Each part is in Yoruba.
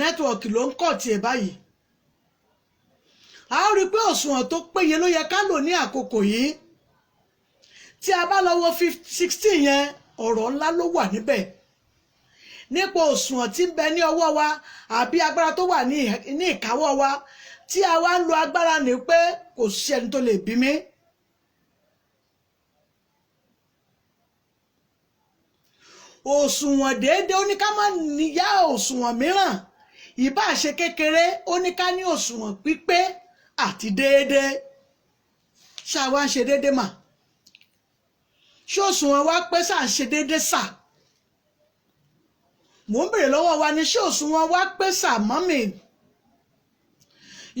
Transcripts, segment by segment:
Network ló ń kọ̀ tiẹ̀ báyìí. A ó rí i pé òṣùwọ̀n tó péye ló yẹ ká lò ní àkókò yìí. Tí a bá lọ wo 16 yẹn, ọ̀rọ̀ ńlá ló wà níbẹ̀ nípa òṣùwọ̀n tí ń bẹ ní ọwọ́ wa àbí agbára tó wà ní ìkáwọ́ wa, tí a wá ń lo agbára ní pé kò sí ẹni tó lè bí mi. Òṣùwọ̀n déédéé, ó ní ká má níyà òṣùwọ̀n mìíràn, ìbá ṣe kékeré, ó ní ká ní òṣùwọ̀n pípé àti déédéé. Ṣá wa ń ṣe déédéé mà? Ṣé òṣùwọ̀n wa pé ṣá ń ṣe déédéé sà? Mò ń bèrè lọ́wọ́ wa ni, ṣé òṣùwọ̀n wa pé sà mọ́mì?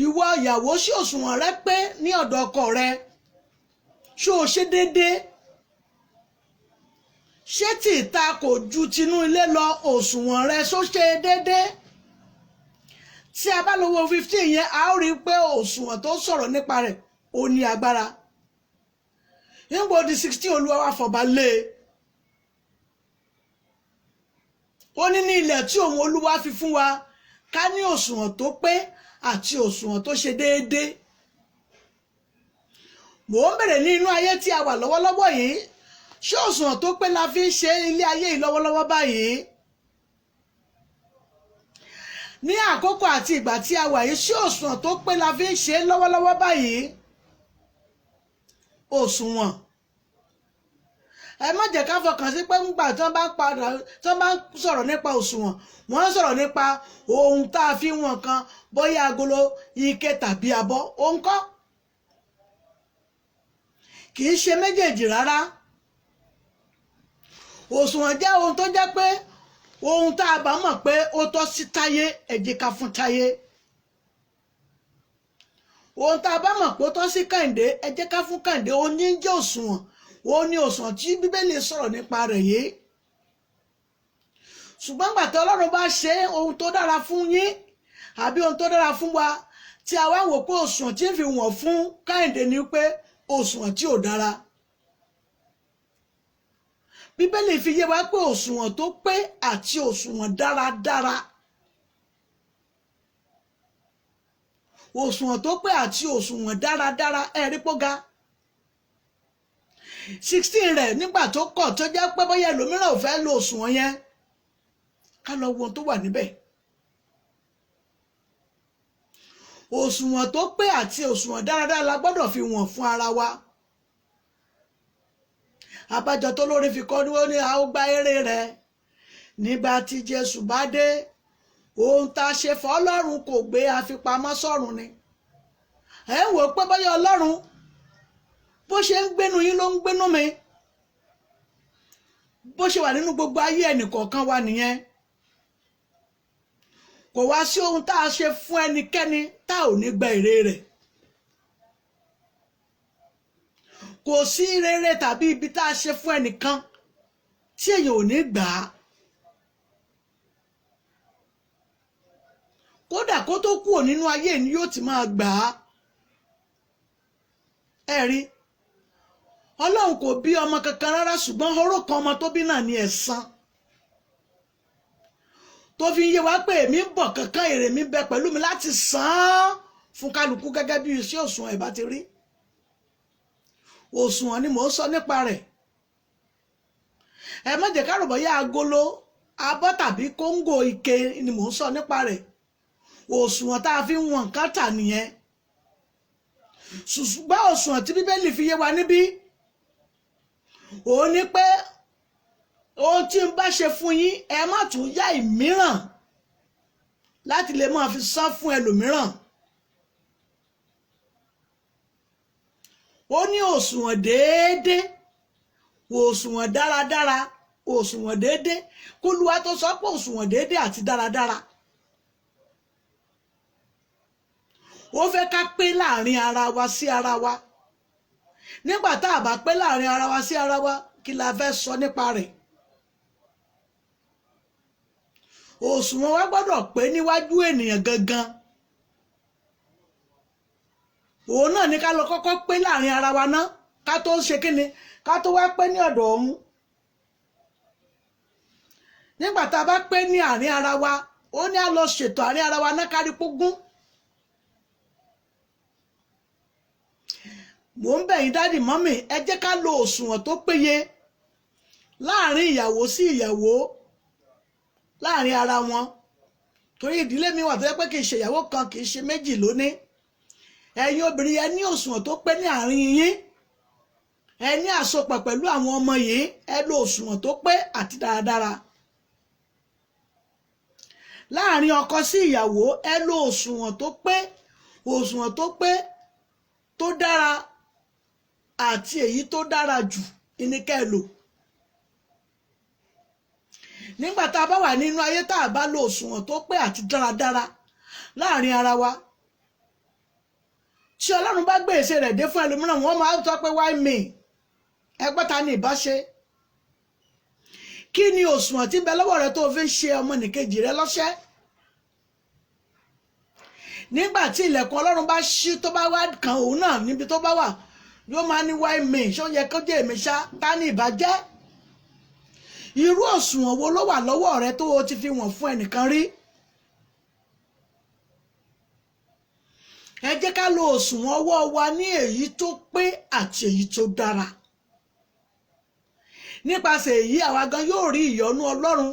Ìwọ ìyàwó, ṣé òṣùwọ̀n rẹ pé ní ọ̀dọ̀ ọkọ rẹ? Ṣé o ṣe déédéé? Ṣé tí ìta kò ju tinú ilé lọ, òṣùwọ̀n rẹ ṣó ṣe déédéé? Tí a bá lọ wo 15 yẹn, a ó rí i pé òṣùwọ̀n tó sọ̀rọ̀ nípa rẹ̀ ó ní agbára. Nígbà ó di 16, Olúwa wá fọba lé e. Ó ní ní ilẹ̀ tí òun Olúwa fi fún wa, ká ní òṣùwọ̀n tó pé àti òṣùwọ̀n tó ṣe déédéé. Mò ń bèrè ní inú ayé tí a wà lọ́wọ́lọ́wọ́ yìí, ṣé òṣùwọ̀n tó pé la fi ń ṣe ilé ayé yìí lọ́wọ́lọ́wọ́ báyìí? Ní àkókò àti ìgbà tí a wà yìí, ṣé òṣùwọ̀n tó pé la fi ń ṣe lọ́wọ́lọ́wọ́ báyìí? Òṣùwọ̀n, ẹ má jẹ́ ká fọkàn sí pé ńgbà tí wọ́n bá padà tí wọ́n bá ń sọ̀rọ̀ nípa òṣùwọ̀n, wọ́n ń sọ̀rọ̀ nípa ohun tá a fi wọ̀n kan, bóyá agolo, ike tàbí abọ́. Òun kọ́, kì í ṣe méjèèjì rárá. Òṣùwọ̀n jẹ́ ohun tó jẹ́ pé ohun tá a bá mọ̀ pé ó tọ́ sí Táyé, ẹ jẹ́ ká fún Táyé. Ohun tá a bá mọ̀ pé ó tọ́ sí Kẹ́hìndé, ẹ jẹ́ ká fún Kẹ́hìndé. Ó ní jẹ́ òṣùwọ̀n, ó ní òṣùwọ̀n tí Bíbélì sọ̀rọ̀ nípa rẹ̀ yìí. Ṣùgbọ́n gbà tí Ọlọ́run bá ṣe ohun tó dára fún yín àbí ohun tó dára fún wa, tí a wá wò pé òṣùwọ̀n tí ń fi wọ̀n fún Kẹ́hìndé ni pé òṣùwọ̀n tí ò dára. Bíbélì fi yé wa pé òṣùwọ̀n tó pé àti òṣùwọ̀n dáradára. Òṣùwọ̀n tó pé àti òṣùwọ̀n dáradára, ẹ̀rí póga. 16 rẹ̀ nígbà tó kọ̀ tó jẹ́ pé bóyá ẹlòmíràn ò fẹ́ lo òṣùwọ̀n yẹn, ká lọ wo ohun tó wà níbẹ̀. Òṣùwọ̀n tó pé àti òṣùwọ̀n dáradára la gbọ́dọ̀ fi wọ̀n fún ara wa. Àbájọ tó lórí fi kọ́ ni ó ní a ó gba èrè rẹ̀ nígbà tí Jésù bá dé. Ohun tá a ṣe fọ́lọ́run kò gbé àfipamọ́ sọ́run ni. Ẹ ń wò ó pé bóyá Ọlọ́run bó ṣe ń gbénu yín ló ń gbénu mi, bó ṣe wà nínú gbogbo ayé ẹnìkọ̀ọ̀kan wa nìyẹn. Kò wá sí ohun tá a ṣe fún ẹnikẹ́ni tá ò ní gba èrè rẹ̀. Kò sí rere tàbí ibi tá a ṣe fún ẹnìkan tí èèyàn ò ní gbà á. Kódà kó tó kúrò nínú ayé ni yóò ti máa gbà á. Ẹ rí, Ọlọ́run kò bí ọmọ kankan rárá, ṣùgbọ́n oró kan ọmọ tó bí náà ní ẹ̀san. Tó fi ń yé wa pé èmi ń bọ̀ kankan, èrè mi bẹ pẹ̀lú mi láti san án fún kálukú gẹ́gẹ́ bí iṣẹ́ òṣùwọ̀n ẹ̀ bá ti rí. Òṣùwọ̀n ni mò ń sọ nípa rẹ̀. Ẹ má jẹ́ ká rò bóyá agolo, abọ́ tàbí kóńgò ike ni mò ń sọ nípa rẹ̀. Òṣùwọ̀n tá a fi ń wọn nǹkan tà nìyẹn. Ṣùgbọ́n òṣùwọ̀n tí Bíbélì fi yé wa níbí, òun ni pé ohun tí n bá ṣe fún yín, ẹ má tún yá ìmíràn láti lè máa fi san fún ẹlòmíràn. Ó ní òṣùwọ̀n déédéé, òṣùwọ̀n dáradára, òṣùwọ̀n déédéé. Kólúwa tó sọ pé òṣùwọ̀n déédéé àti dáradára. Ó fẹ́ ká pé láàrin ara wa sí ara wa. Nígbà tá a bá pé láàrin ara wa sí ara wa, kí la fẹ́ sọ nípa rẹ̀? Òṣùwọ̀n wa gbọ́dọ̀ pé níwájú ènìyàn gangan. Òun náà ní ká lọ kọ́kọ́ pé láàrin ara wa ná, ká tó ṣe kíni, ká tó wá pé ní ọ̀dọ̀ òun. Nígbà tá a bá pé ní àárín ara wa, Ó ní a lọ ṣètò àárín ara wa náà kárí pógún. Mò ń bẹ̀ yín daddy mummy, ẹ jẹ́ ká lo òṣùwọ̀n tó péye láàrin ìyàwó sí ìyàwó, láàrin ara wọn, torí ìdílé mi wà tó yẹ pé kì í ṣe ìyàwó kan, kì í ṣe méjì lónìí. Ẹ̀yin obìnrin, ẹ ní òṣùwọ̀n tó pé ní àárín yín, ẹ ní àsopọ̀ pẹ̀lú àwọn ọmọ yìí, ẹ lo òṣùwọ̀n tó pé àti dáradára. Láàrin ọkọ sí ìyàwó, ẹ lo òṣùwọ̀n tó pé, òṣùwọ̀n tó pé tó dára àti èyí tó dára jù ní kẹ́ ẹ lò. Nígbà tá a bá wà nínú ayé, tá a bá lo òṣùwọ̀n tó pé àti dáradára láàrin ara wa, tí Ọlọ́run bá gbé èsè rẹ̀ dé fún ẹlòmíràn, wọ́n máa sọ pé, "Why me?" Ẹgbẹ́ ta ni ìbáṣe? Kí ni òṣùwọ̀n tí ń bẹ lọ́wọ́ rẹ tó fi ń ṣe ọmọnìkejì rẹ lọ́ṣẹ́? Nígbà tí ilẹ̀kùn Ọlọ́run bá ṣí, tó bá wá kan òun náà níbi tó bá wà, yóò máa ní, "Why me? Ṣó yẹ kó jẹ́ èmi ṣá? Ta ni ìbàjẹ́?" Irú òṣùwọ̀n wo ló wà lọ́wọ́ rẹ tó o ti fi wọ̀n fún ẹnìkan rí? Ẹ jẹ́ ká lo òṣùwọ̀n ọwọ́ wa ní èyí tó pé àti èyí tó dára. Nípasẹ̀ èyí, àwa gan yóò rí ìyọ́nú Ọlọ́run.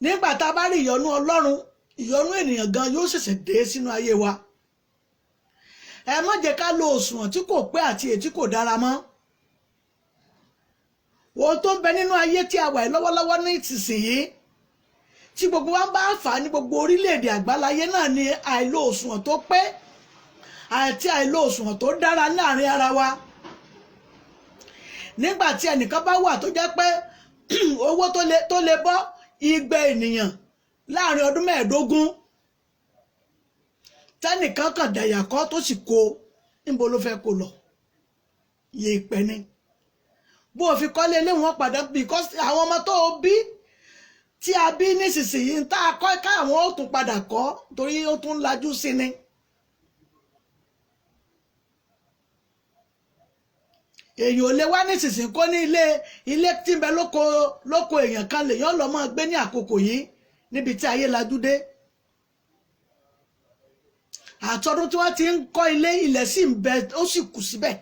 Nígbà tá a bá rí ìyọ́nú Ọlọ́run, ìyọ́nú ènìyàn gan yóò ṣẹ̀ṣẹ̀ dé sínú ayé wa. Ẹ má jẹ́ ká lo òṣùwọ̀n tí kò pé àti èyí tí kò dára mọ́. Ohun tó ń bẹ nínú ayé tí a wà yìí lọ́wọ́lọ́wọ́ ní ìsinsìnyí, tí gbogbo wa ń bá fà á ní gbogbo orílẹ̀-èdè àgbáláyé náà, ni àìlò òṣùwọ̀n tó pé àti àìlò òṣùwọ̀n tó dára láàrin ara wa. Nígbà tí ẹnìkan bá wà tó jẹ́ pé owó tó lè bọ́ igba ènìyàn láàrin ọdún 15, tẹ́nìkan kàn dàyà kọ́ tó sì kó, níbo ló fẹ́ kó lọ? Yé ìpẹ́ ni bó o fi kọ́lé ilé wọn padà, because àwọn ọmọ tó o bí, tí a bí nísinsìnyí, tá a kọ́ káwọn ó tún padà kọ́, torí ó tún lajú sí ni. Èèyàn ò lè wá nísinsìnyí kó ní ilé ilé tí ń bẹ lóko lóko èèyàn kan lèèyàn lọ máa gbé ní àkókò yìí, níbi tí ayé lajú dé. Àtọdún tí wọ́n ti ń kọ́ ilé, ilẹ̀ sì ń bẹ, ó sì kù síbẹ̀.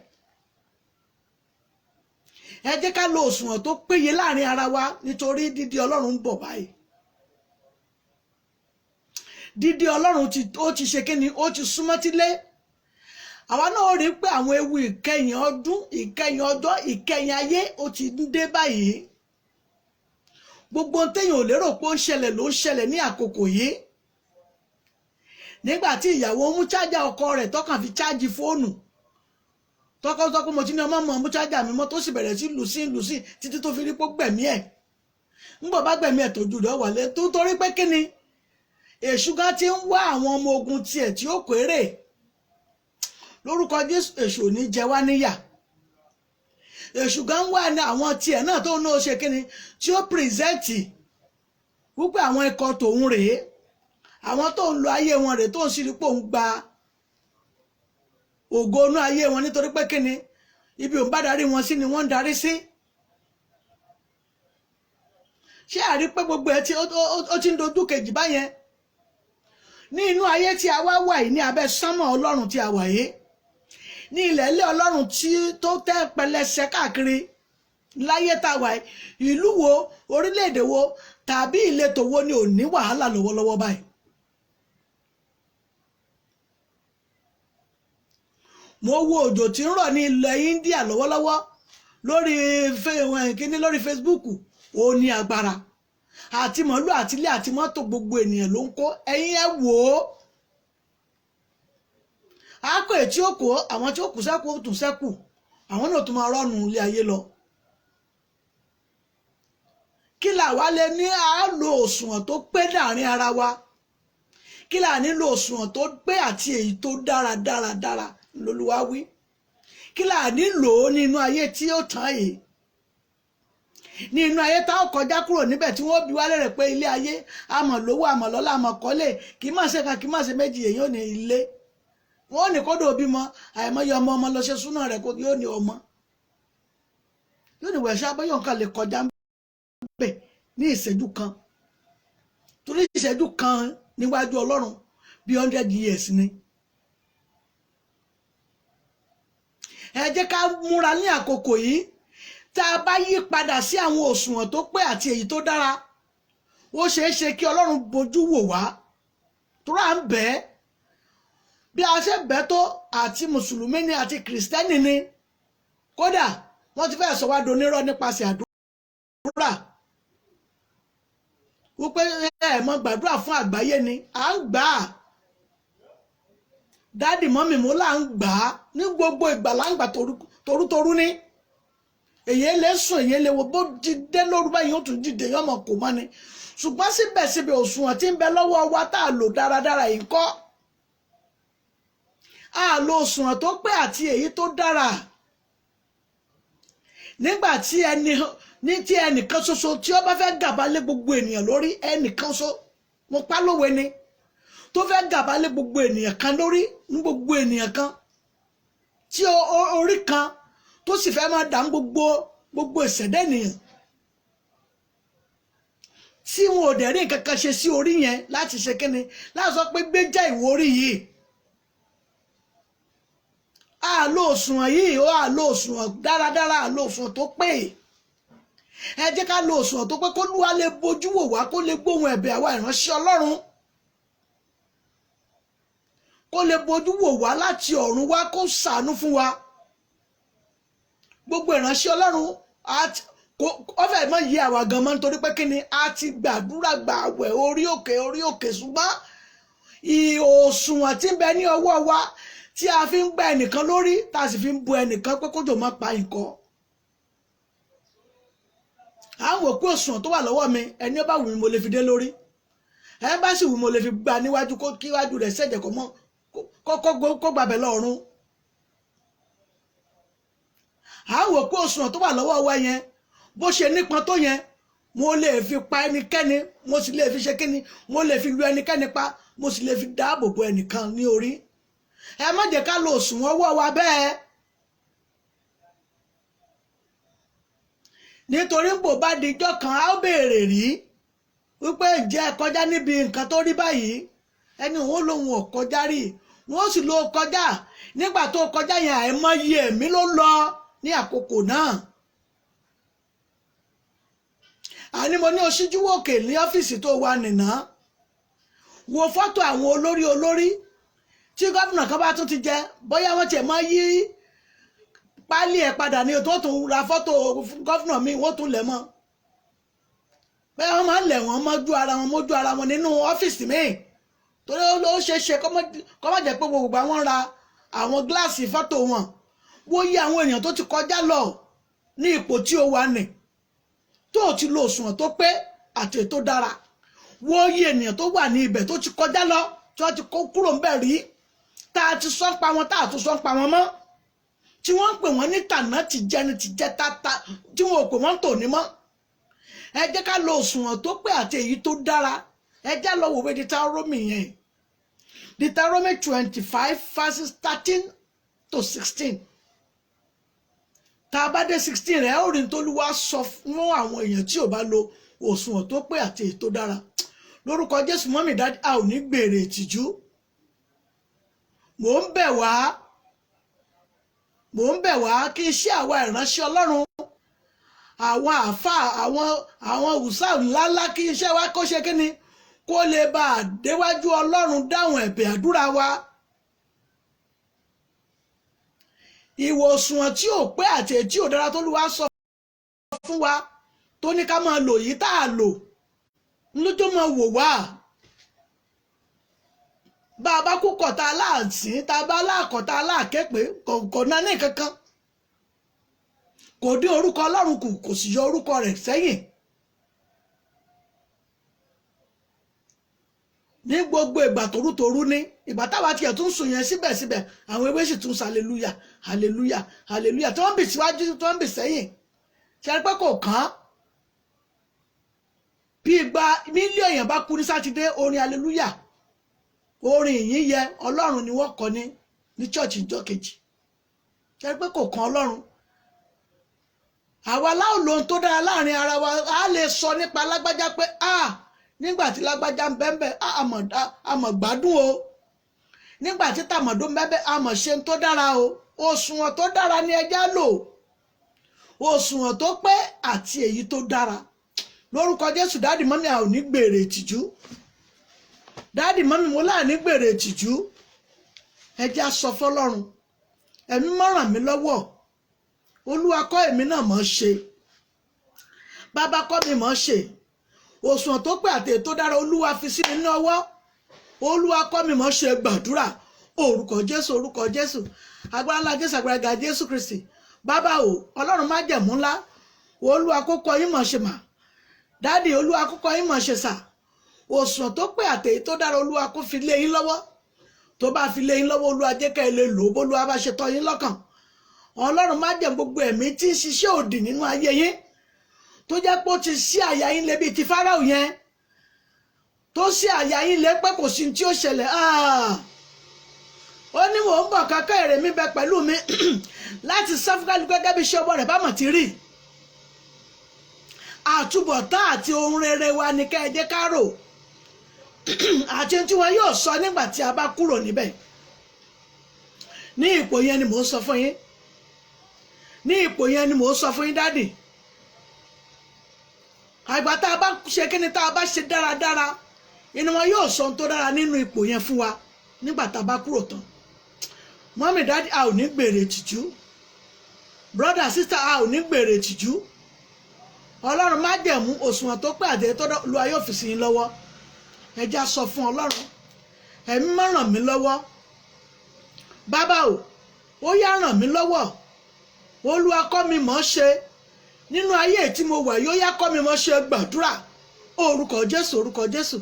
Ẹ jẹ́ ká lo òṣùwọ̀n tó péye láàrin ara wa, nítorí dídí Ọlọ́run ń bọ̀ báyìí. Dídí Ọlọ́run ó ti ṣe kíni, ó ti súnmọ́ tílé. Àwa náà rí pé àwọn ewu ìkẹyìn ọdún, ìkẹyìn ọjọ́, ìkẹyìn ayé ó ti ń dé báyìí. Gbogbo ohun téèyàn ò lérò pé ó ń ṣẹlẹ̀ ló ń ṣẹlẹ̀ ní àkókò yìí. Nígbà tí ìyàwó mú chájà ọkọ rẹ̀ tọkàn fi chájì fóònù, tọkọ sọ pé, "Mo ti ní ọmọ mọ̀ mú chájà mi mọ́," tó sì bẹ̀rẹ̀ sí lù sí lù sí títí tó fi rí pé gbẹ̀mí ẹ̀. Ńgbọ̀ bá gbẹ̀mí ẹ̀, tójú rẹ̀ wà lé tó, torí pé kíni, èṣù gan ti ń wá àwọn ọmọ ogun tiẹ̀ tí ó kéré. Lórúkọ Jésù, èṣù ò ní jẹ wá níyà. Èṣù gan ń wá ní àwọn tiẹ̀ náà tó ń ṣe kíni, tí ó present wípé àwọn ikọ̀ tòun rèé, àwọn tó ń lo ayé wọn rèé, tó ń ṣírí pò ń gba ògo inú ayé wọn, nítorí pé kíni, ibi òun bá darí wọn sí ni wọ́n ń darí sí. Ṣé àrí pé gbogbo ẹ tí ó ti ń dojú kejì báyẹn ní inú ayé tí a wá wà yìí, ní abẹ́ sánmọ̀ Ọlọ́run tí a wà yìí, ní ilẹ̀ ilé Ọlọ́run tí tó tẹ́ pẹlẹsẹ káàkiri láyé tá a wà yìí, ìlú wo, orílẹ̀-èdè wo tàbí ìletò wo ni ò ní wàhálà lọ́wọ́lọ́wọ́ báyìí? Mo wo òjò tí ń rọ̀ ní ilẹ̀ India lọ́wọ́lọ́wọ́ lórí kíní, lórí Facebook. Ó ní agbára àti màálù àti ilé àti mọ́tò, gbogbo ènìyàn ló ń kó. Ẹ̀yin ẹ wò ó, akọ ètí ó kó àwọn tí ó kù sẹ́kù, ó tún sẹ́kù, àwọn náà tún máa rọ́ọ̀nù ilé ayé lọ. Kí làwa lè ní á lo òṣùwọ̀n tó pé láàrin ara wa? Kí là nílò òṣùwọ̀n tó pé àti èyí tó dára dára dára lolúwa wí? Kí là nílò ó nínú ayé tí ó tán yìí, ní inú ayé tá ó kọjá kúrò níbẹ̀, tí wọ́n bí wá lérè pé ilé ayé àmọ̀ lówó, àmọ̀ lọ́lá, àmọ̀ kọ́lé, kì í má ṣe kan, kì í má ṣe méjì, èyí ò ní ilé wọ́n ò ní kódò bímọ, àìmọye ọmọ ọmọ lọ ṣe súná rẹ̀, yóò ní ọmọ, yóò ní wẹ̀ṣẹ́ abẹ́yọ̀ nǹkan lè kọjá bẹ̀ ní ìṣẹ́jú kan. Torí ìṣẹ́jú kan níwájú Ọlọ́run bí 100 years ni. Ẹ jẹ́ ká múra ní àkókò yìí. Tá a bá yí padà sí àwọn òṣùwọ̀n tó pé àti èyí tó dára, ó ṣeé ṣe kí Ọlọ́run bojú wò wá. Torí à ń bẹ̀ ẹ́, bí a ṣe bẹ̀ tó, àti mùsùlùmí ni àti kìrìsìtẹ́nì ni, kódà wọ́n ti fẹ́ sọ wá donírọ́ nípasẹ̀ àdúrà wípé ẹ mọ gbàdúrà fún àgbáyé ni. À ń gbà á, dáàdì mọ́mì mo là ń gbà á ní gbogbo ìgbà, là ń gbà torútorú ní. Èyí lè sùn, èyí lè wo bó dìde lóru báyìí, ó tún dìde yọmọ kò mọ́ ni. Ṣùgbọ́n síbẹ̀síbẹ̀ òṣùwọ̀n tí ń bẹ lọ́wọ́ wa tá a lò dáradára yìí kọ́, a lo òṣùwọ̀n tó pé àti èyí tó dára. Nígbà tí ẹnìkan ṣoṣo tí ó bá fẹ́ gàba lé gbogbo ènìyàn lórí, ẹnìkan ṣo, mo pa lówe ni, tó fẹ́ gàba lé gbogbo ènìyàn kan lórí, ní gbogbo ènìyàn kan tí orí kan tó sì fẹ́ máa dà ń gbogbo ìṣẹ̀dá ènìyàn, tí wọn ò dẹ̀ rí nǹkan kan ṣe sí orí yẹn láti ṣe kíni, láti sọ pé gbéjà ìwọ orí yìí. A lo òṣùwọ̀n yìí, ó a lo òṣùwọ̀n dáradára, a lo òṣùwọ̀n tó pé. Ẹ jẹ́ ká lo òṣùwọ̀n tó pé, kó Olúwa lè bojú wò wá, kó lè gbóhùn ẹ̀bẹ̀ àwa ìránṣẹ́ Ọlọ́run, kó lè bojú wò wá láti ọ̀run wá, kó ṣàánú fún wa. Gbogbo ìránṣẹ́ Ọlọ́run ó fẹ́ mọ́ yí àwa gan mọ́, nítorí pé kíni, a ti gbàdúrà gbààwẹ̀ orí òkè orí òkè, ṣùgbọ́n òṣùwọ̀n tí ń bẹ ní ọwọ́ wa tí a fi ń gba ẹnìkan lórí, tá a sì fi ń bu ẹnìkan pé kójò má pa nǹkan. À ń wò pé òṣùwọ̀n tó wà lọ́wọ́ mi, ẹni ó bá wù mí mo lè fi dé lórí, ẹ bá sì wù mí mo lè fi gba níwájú, kó kíwájú rẹ̀ ṣẹ̀jẹ̀ kó mọ́ kó gbàbẹ̀ lọ́rùn. À ń wò pé òṣùwọ̀n tó wà lọ́wọ́ wa yẹn, bó ṣe nípọn tó yẹn, mo lè fi pa ẹnikẹ́ni, mo sì lè fi ṣe kíni, mo lè fi lu ẹnikẹ́ni pa, mo sì lè fi dáàbò bo ẹnìkan ní orí. Ẹ má jẹ́ ká lo òṣùwọ̀n ọwọ́ wa bẹ́ẹ̀, nítorí ń bò bá dijọ́ kan á ó béèrè rí wípé ǹjẹ́ ẹ kọjá níbi nǹkan tó rí báyìí, ẹni òun lòun ò kọjá rí, wọ́n sì lọ kọjá. Nígbà tó kọjá yẹn, àìmọye ẹ̀mí ló lọ ní àkókò náà. Àní mo ní oṣíjú òkè ní ọ́fíìsì tó wà nìna, wo fọ́tò àwọn olórí olórí tí gómìnà kan bá tún ti jẹ, bóyá wọ́n tiẹ̀ máa yí páálí ẹ̀ padà ní tó tún ra fọ́tò gómìnà mi, wọ́n tún lẹ̀ mọ́. Bẹ́ẹ̀ wọ́n máa ń lẹ̀ wọ́n mọ́jú ara wọn mójú ara wọn nínú ọ́fíìsì míì, torí ó ṣeé ṣe kó má jẹ́ pé gbogbo àwọn ra àwọn gíláàsì fọ́tò wọn. Wo yí àwọn èèyàn tó ti kọjá lọ ní ipò tí ó wà ní, tó o ti lo òṣùwọ̀n tó pé àti ètò dára. Wo yí ènìyàn tó wà ní ibẹ̀ tó ti kọjá lọ, tí wọ́n ti kó kúrò ń bẹ̀ rí, tá a ti sọ pa wọn, tá a tún sọ pa wọn mọ́, tí wọ́n ń pè wọ́n ní tànà ti jẹni ti jẹ tata, tí wọn ò pè wọ́n tòní mọ́. Ẹ jẹ́ ká lo òṣùwọ̀n tó pé àti èyí tó dára. Ẹ jẹ́ lọ wòwe Deuteronomy yẹn, Deuteronomy 25 verses 13 to 16. Tá a bá dé 16 rẹ̀, ó rí ní t'Olúwa sọ fún àwọn èèyàn tí ò bá lo òṣùwọ̀n tó pé àti èyí tó dára. Lórúkọ Jésù, mọ́mì dájú, a ò ní gbèrè ìtìjú. Mò ń bẹ̀ wá, mò ń bẹ̀ wá kí iṣẹ́ àwa ìránṣẹ́ Ọlọ́run, àwọn àáfàá, àwọn hùsà ńláńlá, kí iṣẹ́ wa kó ṣe kíni, kó lè bá a déwájú Ọlọ́run dáhùn ẹ̀bẹ̀ àdúrà wa. Ìwòsàn tí ò pé àti èyí tí ò dára t'Olúwa sọ fún wa tó ní ká máa lò yìí tá a lò lójó máa wò wá. Bá a bá kú kọ̀tà aláàsín, tá a bá aláàkọ̀tà aláàkẹ́pẹ́, kò ná ní kankan, kò dín orúkọ Ọlọ́run kù, kò sì yọ orúkọ rẹ̀ sẹ́yìn. Ní gbogbo ìgbà torútorú ní ìgbà táwa tiẹ̀ tún sùn yẹn, síbẹ̀síbẹ̀ àwọn ewé sì tún sa hallelujah hallelujah hallelujah, tí wọ́n bì síwájú, tí wọ́n bì sẹ́yìn. Ṣe é pé kò kàn án? Bí igba mílíọ̀nù èèyàn bá kú ní sátidé, orin hallelujah, orin ìyìn yẹ Ọlọ́run ni wọ́n kọ ní chọ́ọ̀chì ìjọ kejì. Ṣe é pé kò kàn Ọlọ́run? Àwa láò lóhun tó dára láàrin ara wa, a lè sọ nípa alágbájá pé a Nígbà tí lágbájá ń bẹ́ńbẹ́, àmọ̀ gbádùn o. Nígbà tí tàmọ̀dó ń bẹ́ńbẹ́, àmọ̀ ṣe ń tó dára o. Òṣùwọ̀n tó dára ni ẹja lò, òṣùwọ̀n tó pé àti èyí tó dára. Lórúkọ Jésù, daddy, mummy, a ò ní gbèrè ìtìjú. Daddy, mummy, mo láà ní gbèrè ìtìjú. Ẹja sọ fọlọ́run, ẹ̀mí mọ́ ràn mí lọ́wọ́. Olúwa kọ́ èmi náà mọ̀ ṣe, bàbá kọ́ mi mọ̀ ṣe. Òṣùwọ̀n tó pé àti èyí tó dára, Olúwa fi sí mi ní ọwọ́. Olúwa kọ́ mi mọ̀ ṣe. Gbàdúrà. Orúkọ Jésù, orúkọ Jésù, agbára ńlá Jésù, agbára ga Jésù Kristi. Bàbá o, Ọlọ́run májẹ̀mú ńlá, Olúwa kó kọ́ yín mọ̀ ṣe mà. Daddy, Olúwa kó kọ́ yín mọ̀ ṣe sà. Òṣùwọ̀n tó pé àti èyí tó dára, Olúwa kó fi lé yín lọ́wọ́. Tó bá fi lé yín lọ́wọ́, Olúwa jẹ́ ká ẹ lè lò ó bólúwa bá ṣe tọ́ yín lọ́kàn. Ọlọ́run májẹ̀mú, gbogbo ẹ̀mí tí ń ṣiṣẹ́ òdì nínú ayé yín, tó jẹ́ pé ó ti ṣí àyà yín lébi ti Fáráò yẹn, tó ṣí àyà yín lé pé kò sí tí ó ṣẹlẹ̀. Ó ní mò ń bọ̀ kankan, èrè mi bẹ pẹ̀lú mi láti san fún kálukú gẹ́gẹ́ bí iṣẹ́ ọwọ́ rẹ̀ bá mọ̀ ti rí. Àtúbọ̀tán àti ohun rere wa ní ká ẹ jẹ́ ká rò, àti tí wọn yóò sọ nígbà tí a bá kúrò níbẹ̀. Ní ipò yẹn ni mò ń sọ fún yín, ní ipò yẹn ni mò ń sọ fún yín, daddy. Àgbà tá a bá ṣe kíni, tá a bá ṣe dáradára, inú wọn yóò sọ ohun tó dára nínú ipò yẹn fún wa nígbà tá a bá kúrò tán. Mummy, daddy, a ò ní gbèrè tìjú. Brother, sister, a ò ní gbèrè tìjú. Ọlọ́run májẹ̀mú, òṣùwọ̀n tó pé àti tó lu ayé òfìsì yín lọ́wọ́. Ẹ já sọ fún Ọlọ́run, ẹ̀mí má ràn mí lọ́wọ́. Bàbá o, ó yá, ràn mí lọ́wọ́. Olúwa kọ́ mi mọ̀ ṣe nínú ayé tí mo wà yóò yá, kọ́ mi mọ̀ ṣe. Gbàdúrà. Orúkọ Jésù, orúkọ Jésù,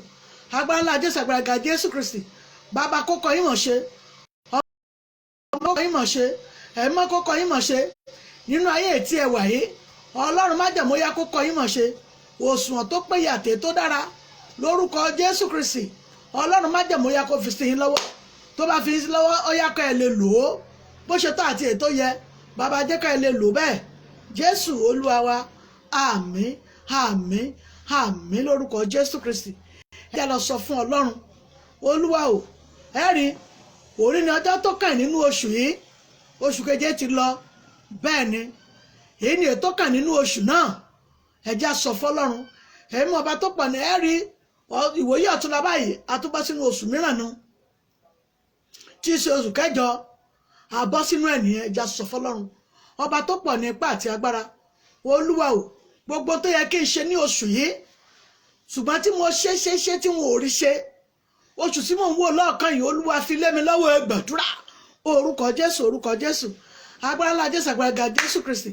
agbára ńlá Jésù, agbára ga Jésù Kristi. Bàbá kó kọ́ yín mọ̀ ṣe, ọmọ kó kọ́ yín mọ̀ ṣe, ẹ̀mọ́ kó kọ́ yín mọ̀ ṣe nínú ayé tí ẹ wà yìí. Ọlọ́run májẹ̀mú, yá kó kọ́ yín mọ̀ ṣe. Òṣùwọ̀n tó péye àti tó dára, lórúkọ Jésù Kristi, Ọlọ́run májẹ̀mú, yá kó fi sí yín lọ́wọ́. Tó bá fi sí lọ́wọ́, ó yá kọ́ ẹ lè lò ó bó ṣe tó àti ètò yẹ. Bàbá, jẹ́ ká ẹ lè lò bẹ́ẹ̀. Jésù Olúwa wa, àmín, àmín, àmín, lórúkọ Jésù Kristi. Ẹ jẹ́ lọ sọ fún Ọlọ́run. Olúwa o, ẹ rí òní ni ọjọ́ tó kàn nínú oṣù yìí. Oṣù keje ti lọ, bẹ́ẹ̀ ni èyí ni ètò kàn nínú oṣù náà. Ẹ jẹ́ sọ fọlọ́run, ẹ̀mí ọba tó pọ̀ ní. Ẹ rí ìwòye ọ̀túnla báyìí, a tún bọ́ sínú oṣù mìíràn nu, tí í ṣe oṣù kẹjọ, àbọ́ sínú ẹ̀ nìyẹn. Ẹ jẹ́ sọ fọlọ́run, ọba tó pọ̀ ní ipá àti agbára. Olúwa o, gbogbo tó yẹ kí n ṣe ní oṣù yìí, ṣùgbọ́n tí mo ṣe ṣe ṣe tí wọn ò rí ṣe, oṣù tí mò ń wò lọ́ọ̀kan yìí, Olúwa fi lé mi lọ́wọ́. Ẹ gbàdúrà. Orúkọ Jésù, orúkọ Jésù, agbára ńlá Jésù, agbára ga Jésù Kristi.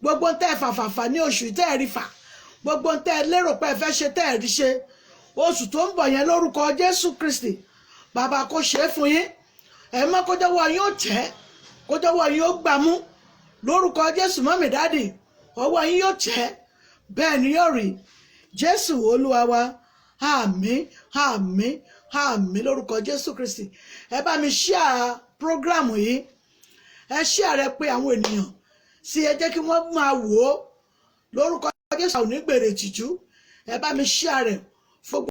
Gbogbo tẹ́ ẹ fàfàfà ní oṣù tẹ́ ẹ rí fà, gbogbo tẹ́ ẹ lérò pé ẹ fẹ́ ṣe tẹ́ ẹ rí ṣe, oṣù tó ń bọ̀ yẹn, lórúkọ Jésù Kristi, bàbá kó ṣe é fún yín. Ẹ mọ́ kó jọ̀wọ́ yín ó tẹ́, kó jọ̀wọ́ yín ó gbámú, lórúkọ Jésù. Mummy, daddy, ọwọ́ yín yóò tẹ́, bẹ́ẹ̀ ni yóò rí. Jésù Olúwa wa, àmín, àmín, àmín, lórúkọ Jésù Kristi. Ẹ bá mi share program yìí, ẹ share rẹ pé àwọn ènìyàn sí, ẹ jẹ́ kí wọ́n máa wò ó. Lórúkọ Jésù, àwọn onígbèrè tìjú. Ẹ bá mi share rẹ fún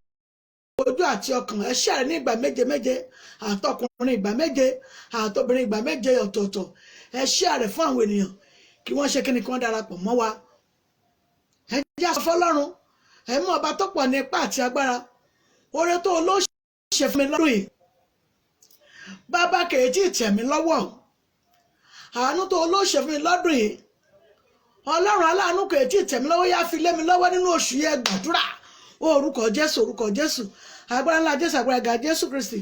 ojú àti ọkàn. Ẹ share rẹ ní ìgbà méje méje, àtọkùnrin ìgbà 7, àtobìnrin ìgbà 7 ọ̀tọ̀ọ̀tọ̀. Ẹ share rẹ fún àwọn ènìyàn kí wọ́n ṣe kíni, kí wọ́n darapọ̀ mọ́ wa. Ẹ jẹ́ àsọ fọlọ́run, ẹ mú ọba tó pọ̀ ní ipá àti agbára, oore tó ló ṣe fún mi lọ́dún yìí, bàbá, kèé tí ì tẹ̀ mí lọ́wọ́. Àánú tó ló ṣe fún mi lọ́dún yìí, Ọlọ́run aláàánú, kèé tí ì tẹ̀ mí lọ́wọ́, yá fi lé mi lọ́wọ́ nínú oṣù yẹn. Gbàdúrà. Orúkọ Jésù, orúkọ Jésù, agbára ńlá Jésù, agbára ga Jésù Kristi.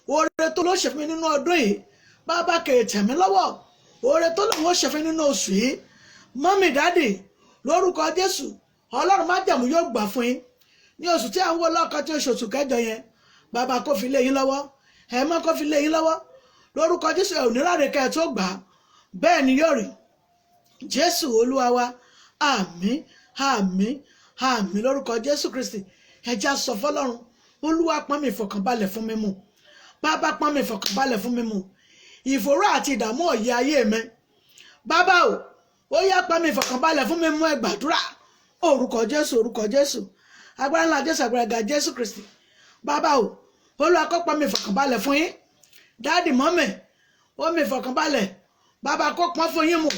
Oore tó ló ṣe fún mi nínú ọdún yìí, bàbá, kèé tẹ̀ mí lọ́wọ́. Oore tó lòun ó ṣe fún mi nínú oṣù yìí, mummy, daddy, lórúkọ Jésù, Ọlọ́run májẹ̀mú yóò gbà fún yín ní oṣù tí à ń wò lọ́kàn, tí oṣù kẹjọ yẹn. Bàbá kó fi lé yín lọ́wọ́, ẹ mọ́ kó fi lé yín lọ́wọ́, lórúkọ Jésù. Ẹ ò ní ráre kẹ́ ẹ tó gbà á, bẹ́ẹ̀ ni yóò rí. Jésù Olúwa wa, àmín, àmín, àmín, lórúkọ Jésù Kristi. Ẹ já sọ fọlọ́run, Olúwa, pọ́n mi ìfọ̀kànbalẹ̀ fún mi mu. Bàbá, pọ́n mi ìfọ̀kànbalẹ̀ fún mi mu. Ìfòró àti ìdààmú ọ̀yẹ́ ayé mi, bàbá o, ó yá, pọ́n mi ìfọ̀kànbalẹ̀ fún mi mú. Ẹ gbàdúrà. Orúkọ Jésù, orúkọ Jésù, Agbára ńlá Jésù, agbára ga Jésù Kristi. Bàbá o, Olúwa kó pọn omi ìfọ̀kànbalẹ̀ fún yín. Daddy, mummy, omi ìfọ̀kànbalẹ̀, bàbá kó pọn fún yín mu.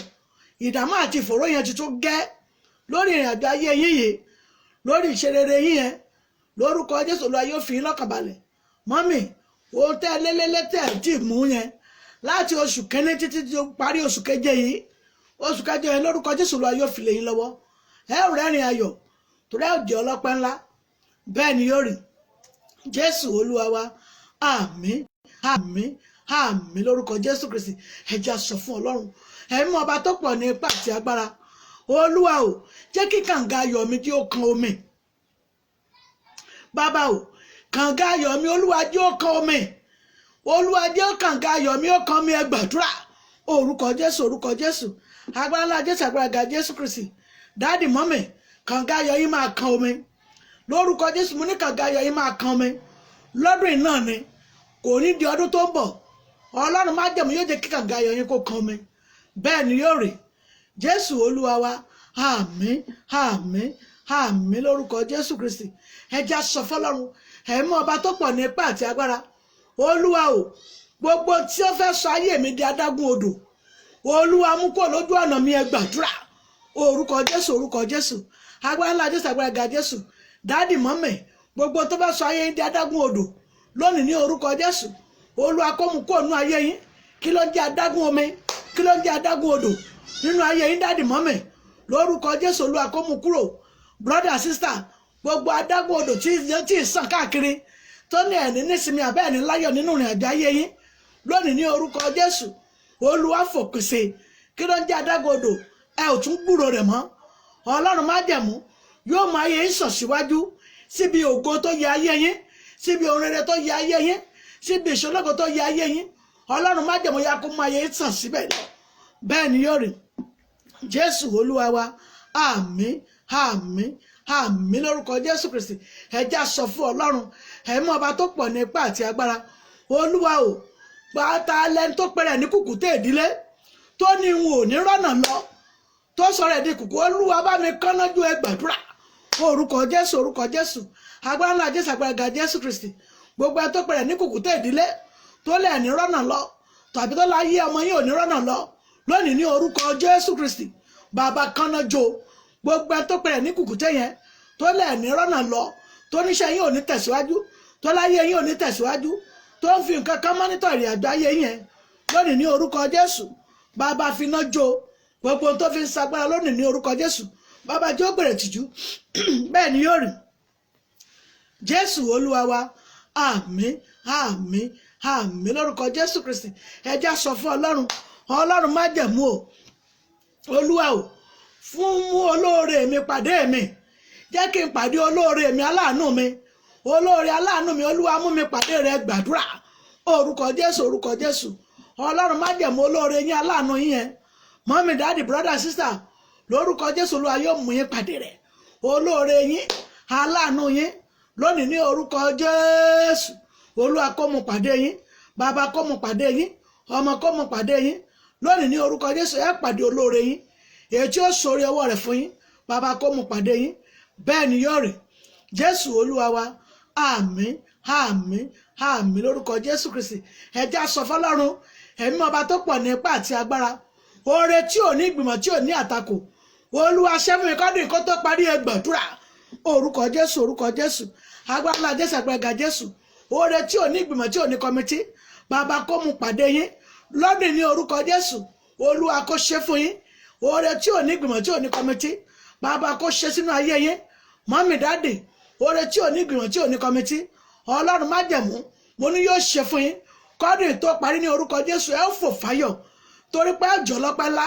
Ìdààmú àti ìfòòró yẹn ti tó gẹ́ lórí ìrìn àjò ayé yín yìí, lórí ìṣerere yín yẹn. Lórúkọ Jésù, Olúwa yóò fi yín lọ́kàn balẹ̀. Mummy, ohun tẹ́ lélẹ́lẹ́ tẹ́ ẹ̀ tí mú yẹn láti oṣù kínní títí tí ó parí oṣù keje yìí, oṣù kẹjọ yẹn, lórúkọ Jésù, Olúwa yóò fi lé yín lọ́wọ́. Ẹ ò rẹ́rìn ayọ̀ torí ẹ ò jẹ́ ọlọ́pẹ́ ńlá. Bẹ́ẹ̀ ni yóò rí. Jésù Olúwa wa. Àmín, àmín, àmín lórúkọ Jésù Kristi. Ẹ jẹ́ á sọ fún Ọlọ́run ẹ̀mí ọba tó pọ̀ ní ipá àti agbára. Olúwa o, jẹ́ kí kànga ayọ̀ mi jẹ́ ó kan omi. Bàbá o, kànga ayọ̀ mi, Olúwa, jẹ́ ó kan omi. Olúwa, jẹ́ kànga ayọ̀ mi ó kan mi. Ẹ gbàdúrà. Orúkọ Jésù, orúkọ Jésù, agbára ńlá Jésù, agbára ga Jésù Kristi. Daddy, mummy, kànga ayọ̀ yín máa kan omi lórúkọ Jésù. Mo ní kànga ayọ̀ yín máa kan omi lọ́dún yìí náà ni, kò ní di ọdún tó ń bọ̀. Ọlọ́run májẹ̀mú yóò jẹ́ kí kànga ayọ̀ yín kó kan omi. Bẹ́ẹ̀ ni yóò rí. Jésù Olúwa wa. Àmín, àmín, àmín lórúkọ Jésù Kristi. Ẹ jẹ́ á sọ fọlọ́run ẹ̀mí ọba tó pọ̀ ní ipá àti agbára. Olúwa o, gbogbo tí ó fẹ́ sọ ayé mi di adágún odò, Olúwa, mú kó lójú ọ̀nà mi. Ẹ gbàdúrà. Orúkọ Jésù, orúkọ Jésù, agbára ńlá Jésù, agbára ga Jésù. Daddy, mummy, gbogbo tó fẹ́ sọ ayé yín di adágún odò lónìí, ní orúkọ Jésù, Olúwa kó mú kó nú ayé yín. Kí ló ń jẹ́ adágún omi? Kí ló ń jẹ́ adágún odò nínú ayé yín? Daddy, mummy, lórúkọ Jésù, Olúwa kó mú kúrò. Brother, sister, gbogbo adágún odò tí ì sàn káàkiri, tó ní ẹ̀ní nísinmi àbẹ́ ẹ̀ní láyọ̀ nínú ìrìn àjò ayé yín lónìí, ní orúkọ Jésù, Olúwa fòpin sí. Kí ló ń jẹ́ adágún odò? Ẹ ò tún gbúrò rẹ̀ mọ́. Ọlọ́run májẹ̀mú yóò mú ayé yín sàn síwájú síbi ògo tó yẹ ayé yín, síbi ohun rere tó yẹ ayé yín, síbi ìṣológo tó yẹ ayé yín. Ọlọ́run májẹ̀mú ya kó mú ayé yín sàn síbẹ̀ lọ. Bẹ́ẹ̀ ni yóò rí. Jésù Olúwa wa. Àmín, àmín, àmín lórúkọ Jésù Kristi. Ẹ jẹ́ á sọ fún Ọlọ́run ẹ̀mí ọba tó pọ̀ ní ipá àti agbára. Olúwa o, pátá lẹ́ni tó pẹ̀rẹ̀ ní kùkùté ìdílé, tó ní n ò ní rọ́nà lọ, tó sọ̀rọ̀ ẹ̀ di kùkù, Olúwa, bá mi kánnájú. Ẹ gbàdúrà. Orúkọ Jésù, orúkọ Jésù, agbára ńlá Jésù, agbára ga Jésù Kristi. Gbogbo ẹ tó pẹ̀rẹ̀ ní kùkùté ìdílé, tó lẹ̀ ní rọ́nà lọ, tàbí tó láyé ọmọ yín ò ní rọ́nà lọ lónìí, ní orúkọ Jésù Kristi, bàbá kánnájò. Gbogbo ẹ tó pẹ̀rẹ̀ ní kùkùté yẹn, tó lẹ̀ ní rọ́nà lọ, tó níṣẹ́ yín ò ní tẹ̀síwájú, tó láyé yín ò ní tẹ̀síwájú, tó ń fi nǹkan kan monitor ìrìn àjò ayé yẹn lónìí, ní orúkọ Jésù, bàbá finá jó gbogbo ohun tó fi ń sagbára lónìí. Ní orúkọ Jésù, bàbá jó gbèrè tìjú. Bẹ́ẹ̀ ni yóò rí. Jésù Olúwa wa. Àmín, àmín, àmín lórúkọ Jésù Kristi. Ẹ jẹ́ á sọ fún Ọlọ́run. Ọlọ́run májẹ̀mú o, Olúwa o, fún mú olóore mi pàdé mi. Jẹ́ kí n pàdé olóore mi, aláàánú mi, olóore aláàánú mi. Olúwa, mú mi pàdé rẹ. Gbàdúrà. Orúkọ Jésù, orúkọ Jésù. Ọlọ́run májẹ̀mú, olóore yín, aláàánú yín yẹn, mummy, daddy, brother, sister, lórúkọ Jésù, Olúwa yóò mú yín pàdé rẹ. Olóore yín, aláàánú yín lónìí, ní orúkọ Jésù, Olúwa kó mú pàdé yín. Bàbá kó mú pàdé yín, ọmọ kó mú pàdé yín lónìí. Ní orúkọ Jésù, ẹ pàdé olóore yín, èyí tí ó sọrí ọwọ́ rẹ̀ fún yín. Bàbá kó mú pàdé yín. Bẹ́ẹ̀ ni yóò rí. Jésù Olúwa wa. Àmín, àmín, àmín lórúkọ Jésù Kristi. Ẹ jẹ́ á sọ fọlọ́run ẹ̀mí ọba tó pọ̀ ní ipá àti agbára. Oore tí ò ní ìgbìmọ̀, tí ò ní àtakò, Olúwa ṣe fún mi kọ́dún kó tó parí. Ẹ gbàdúrà. Orúkọ Jésù, orúkọ Jésù, agbára ńlá Jésù, agbára ga Jésù. Oore tí ò ní ìgbìmọ̀, tí ò ní committee, bàbá kó mú pàdé yín lọ́dún. Ní orúkọ Jésù, Olúwa kó ṣe fún yín. Oore tí ò ní ìgbìmọ̀, tí ò ní committee, bàbá kó ṣe sínú ayé yín. Mummy, daddy, oore tí ò ní ìgbìmọ̀, tí ò ní committee, Ọlọ́run májẹ̀mú, mo ní yóò ṣe fún yín kọ́dún tó parí. Ní orúkọ Jésù, ẹ ó fò fáyọ̀ torí pé ẹjọ́ lọ́pẹ́ ńlá.